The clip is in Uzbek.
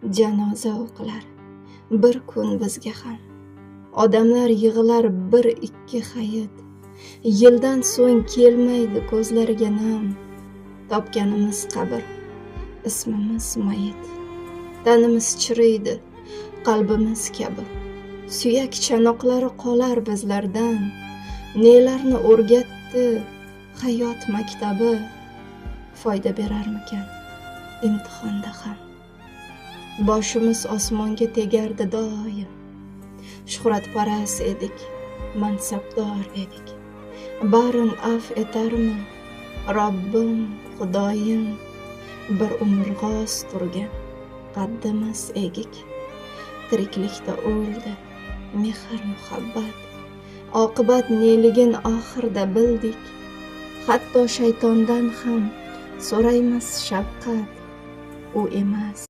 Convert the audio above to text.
Janoza o'qilar bir kun bizga ham. Odamlar yig'lar bir ikki hayit. Yildan so'ng kelmaydi ko'zlariga nam. Topganimiz qabr, ismimiz mayit. Tanimiz chiriydi, qalbimiz kabi. Suyak chanoqlari qolar bizlardan. Nelarni o'rgatdi hayot maktabi, foyda berarmikan imtihonda ham? Boshimiz osmonga tegardi doim. Shuhratparast edik, mansabdor edik. Barin afv etarmi Robbim, Xudoyim? Bir umr g'oz turgan qaddimiz egik. Tiriklikda o'ldi mehr muhabbat. Oqibat neligin oxirda bildik. Hatto shaytondan ham so'raymiz shafqat. U emas.